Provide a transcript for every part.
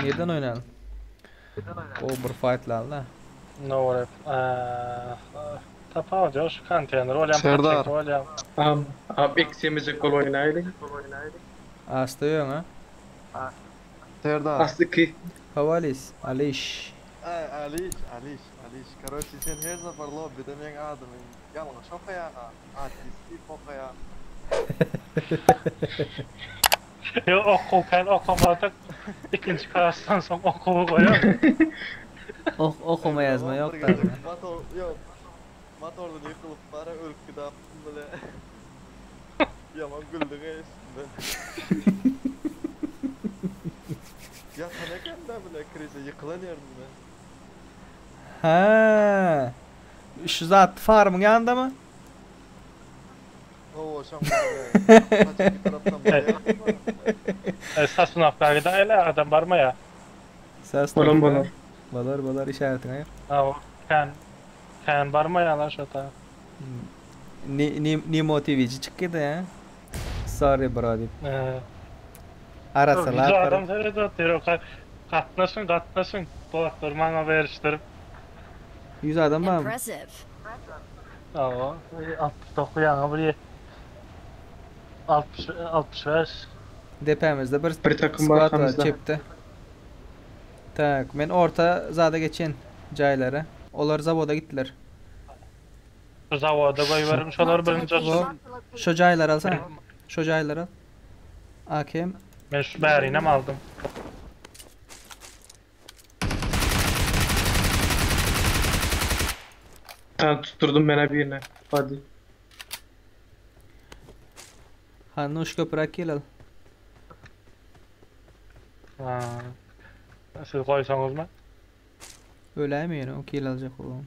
Nirden oýnalyň? O bir fightlaly da. No rep. Tapawut ýok şu konteýner bolýam, Serdar. paçak bolýam. Am, am X ýemejek bolup oýnaýlyň. Asta ýöň ha. Serdar. Asty 2. Havalis, Aliş. Aý, Aliş, Aliş, Aliş. Karoçi sen her sapar lobbide meň adymy ýalňyş okaýaňa, artist diýip okaýaň. Ýok okuw kän okamadyk. Ikinji klasdan soň okuwy goýan. Ok okuma ýazma ýok Bir da. gezek motor, ýok. Motordan ýykylyp bara ölüp gidapdym bile. Ýaman güldüň eý üstümden. Ýatan eken-dä bile krize ýykylan ýerinde. Hä. Şu zat farmyň ýanyndamy? Hawa şoň ýaly. Haçan bir tarapdan barýarsyň. Sasnowka gidäýeli adam barmaýar. Sasnowka. Bolan bolar. Bolar bolar işaretiňi aýyr. Hawa kän kän barmaýarlar şo ta. Ni ni Nimo TV'ci çykýdy hä? Sorry bro diýip. He. Arassalap Ýüz bir. adam seredip otyr o gatnaşyň gatnaşyň dostlar maňa berişdirip. 100 adam barmy? Impressive. Hawa 69 ýaňy bir 60 65. Depämizde bir Bir takım var squad var arkamızda. çepde. Tak, men orta zada geçen jaýlara. Olar zawoda gitdiler. Şu zawoda goýberin şolar Marked a birinji location. Şo jaýlary alsana. Şo jaýlary al. AKM. Men şu bärinem aldym. Tane tutturdum ben birine. Hadi. Hanuş köpräk kill al. Ha. Siz goýsaňyzmy? Öläýmeýin o kill aljak olam.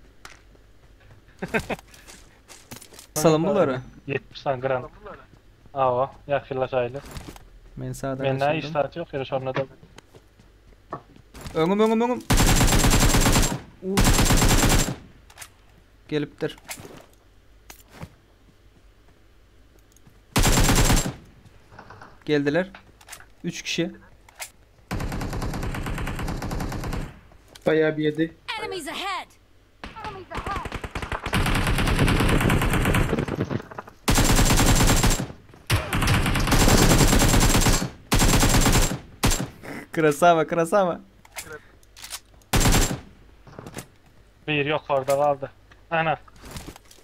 Salym bulary. 70 tane gram. Awa, ýakynlaşaýly. Men sağdan Men näme iş açyldym. saat ýok, ýeri şonda da. Öňüm öňüm öňüm. Uf. Gelipdir. Geldiler. 3 kişi. Bayağı bir yedi. Enemies ahead. Krasava krasava. Bir ýok orada galdy. Ana,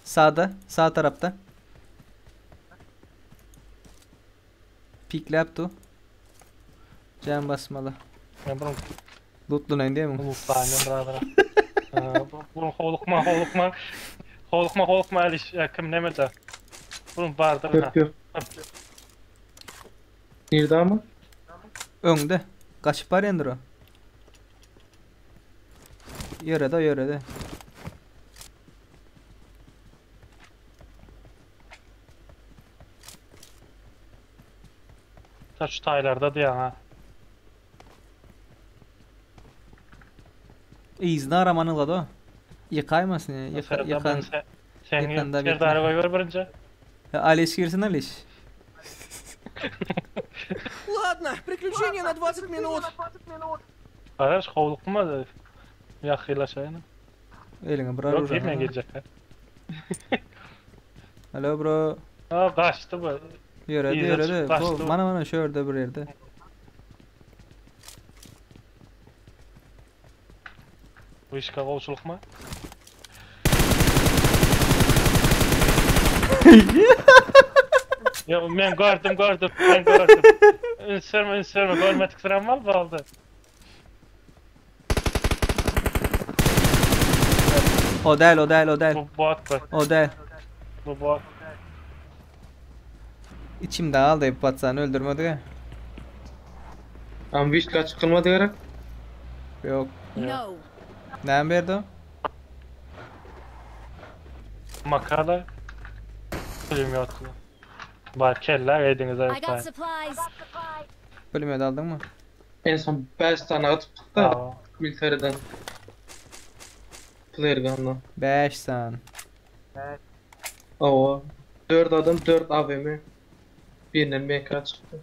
Sağda, sağ tarapta. Piklap tu. Can basmalı. men bunu Lootlanayım değil mi? Ulutlaýyn brother. Bunu howlukma, howlukma. Howlukma, howlukma Aliş, kim nemede? Bunun bardyr ha. Yok yok. Nerede ama? Öňde. Kaçıp barýandyr o. Ýörede, ýörede. Ta şu taýlarda diýen ha. Yzyny aramany ylgady o. Ýykaymasyn ya. Yıka, Serdar ben yıkan. sen sen ýykanda bitme. Serdar'y goýber birinji. Aliş girsin Aliş. Ладно, приключения на 20 минут. Garaş howlukma ýakynlaşaýyn. Eliňe bir Ýok, orujany. hemen geljek. ha. Alo bro. Ha, gaçdy bu. Ýöredi, Yza ýöredi. çykyp gaçdy Bu, bu. Mana mana şu ýerde bir ýerde. Bu işe gowşulukma. Ya men gördüm gördüm men gördüm. Ünsürme ünsürme görmedik sıram var mı oldu? O del, o del, o del. Bu bot bu. O del. Bu bot. İçimde aldı patsanı öldürmedi ya. Ama bir kaç çıkılmadı gerek. Yok. No. Näme berdi o? Makala. Bilim yok. Bak keller ediniz I got evet. supplies. Bölümü aldın mı? En son 5 tane atıp da militeriden. Player gun'dan. 5 san. Oo. 4 adam 4 AWM. Birinden MK çykdy.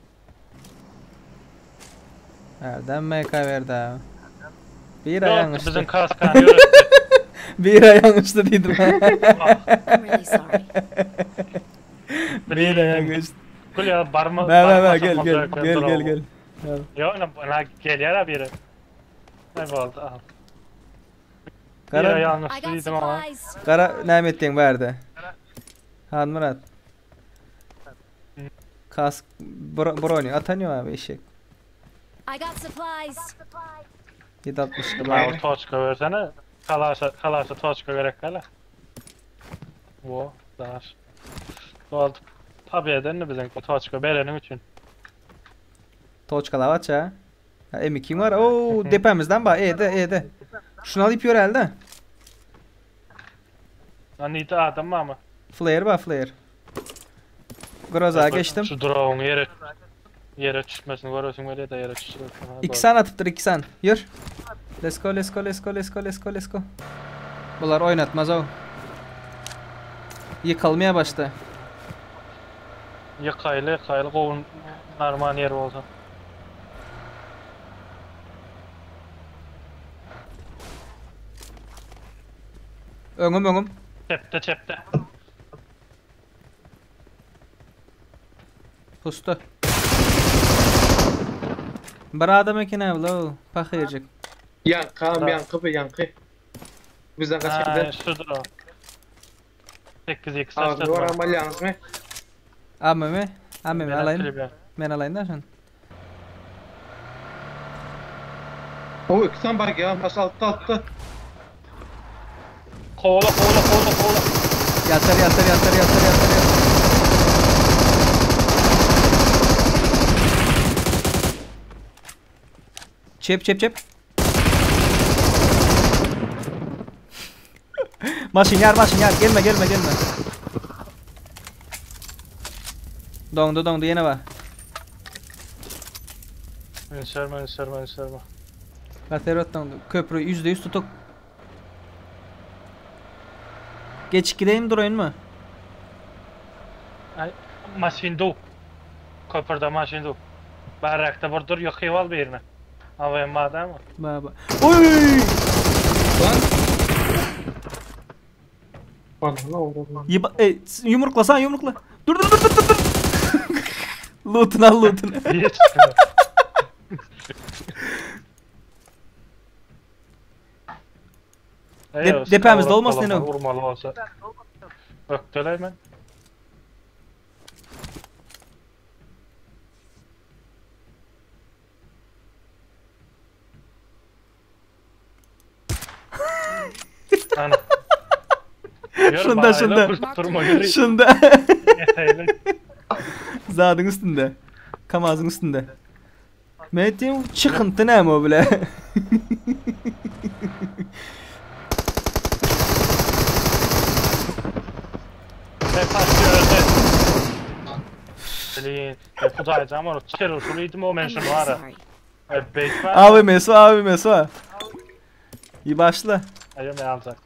Nereden MK berdi abi? Bir Yok aýaň bizim uçdy. kaskany ýöretdi. Bir aýaň uçdy diýdim. I'm really sorry. Bir aýaň uçdy. Gül ya barma Be be be barma gel gel sokmak gel yok, gel gel. Yok lan bana gelýär ha biri. Ne boldy? Aha. Bir Gara aýagyň I üstü got diýdim ama. supplies. gara näme etdiň bärde? Hanmyrat. Kask brony atan ýok abi eşek. I got supplies. 762 Maňa bar. toçka bersene. Kalaşa, kalaşa toçka gerek gala. Wo, daş. Doldu. Tabi edenini biziň toçka bereniň üçin. Toçka lavaça. Ha, M2 var. Oo depemizden bak. E'de E'de. Şunu alıp yürü elde. Lan neydi adam mı ama? Flare var flare. Groza geçtim. Şu drone'un yere yere düşmesini görüyorsun öyle de yere düşürüyorsun. Ha, İki doğru. san atıptır iki san. Yürü. Let's go let's go let's go let's go let's go let's go. Bular oynatmaz o. Yıkılmaya başladı. Yıkaylı yıkaylı kovun narman yeri olsa. Öňüm öňüm. Çepte çepte. Pustu. Bir adam eken abla o. Pakayacak. Yankı am yankı be yankı. Bizden kaç Ha, gider. şu drone. 8 x Abi var ama yalnız mı? Amma mi? Amma mi alayım? Men alayım da şunu. O iki tane bak ya. Baş altta altta. Kovala kovala kovala kovala. Yatar yatar yatar yatar yatar yatar. Çep çep çep. Maşin yer maşin yer gelme gelme gelme. Dondu dondu yine var. Ünserme ünserme ünserme. Laterot dondu. Köprü %100 tutuk. Geç gideyim durayım mı? Ay, maşin du. Köpürde maşin du. Barrakta bir dur yıkayıp al bir yerine. Havaya madem mi? Baba. Oy! Lan. Bana ne oldu? Yiba, e, yumrukla sen yumrukla. Dur dur dur dur dur. dur. Loot'unu al loot'unu. Niye çıkıyor? Depemizde olmasın ne o? Vurmalı olsa. Öktüler mi? Ana. Yürü Şunda, bağıyla, şunda. Durma yürü. Şunda. Yeterli. Zadın üstünde. Kamazın üstünde. Metin çıkıntı ne o bile. Ne patlıyor öyle. Bilin. Kudayacağım onu. Çıkar usulüydüm o I'm mention really var. sorry. Beyt var. Abi Mesu abi Mesu. İyi başla. Ayo men alacak.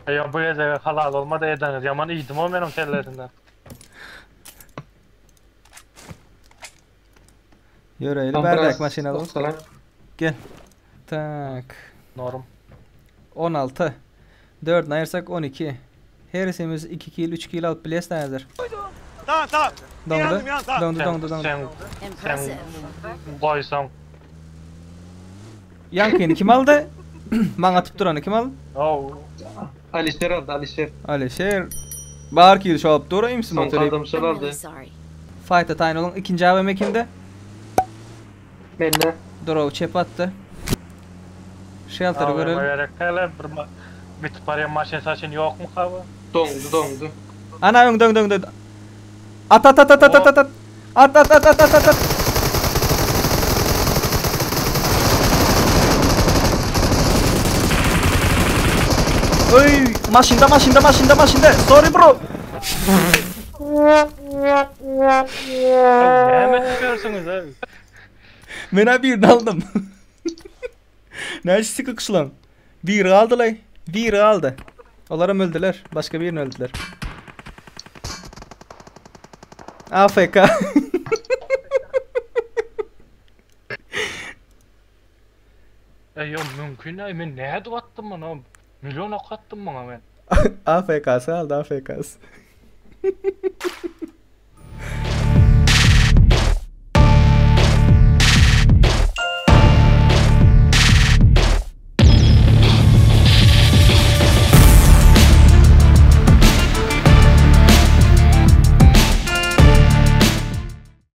Ayo bu gece halal olmadı edeniz. Yaman iyiydim o benim kellesinden. Yürü Tam berdak biraz maşin alalım. Salam. Gel. Tak. Norm. 16. 4 ayırsak 12. Hersimiz 2 kill 3 kill alıp biles hazır. Tamam tamam. Dondu. Dondu Sen, dondu dondu. sen, Impressive. sen koysan. Yankini kim aldı? Bana atıp duranı kim aldı? Oh. Alişer aldı Alişer. Alişer. Bar kill şu alıp durayım Son motoru. kaldım şal I'm aldı. really sorry. Fight'a tayin olun. İkinci AVM kimde? Benle. Draw çep attı. Shelter'ı görelim. Gerek hele bir ma- bitip barýan maşyn saçyn yok mu kawy? Dondu dondu. Ana öňde öňde öňde. At at at at at at at. At at at at at at at. Oy, maşında maşında maşında maşında. Sorry bro. Näme çıkıyorsunuz abi? Men birini aldım. Ne sıkı kışlan. Bir aldı lay. Bir aldı. Onlara öldüler. Başka birini öldüler. AFK. Ey yo mümkin ay men nädip atdym muny? Milyon ok atdym muňa men. AFK-sy aldy AFK-sy.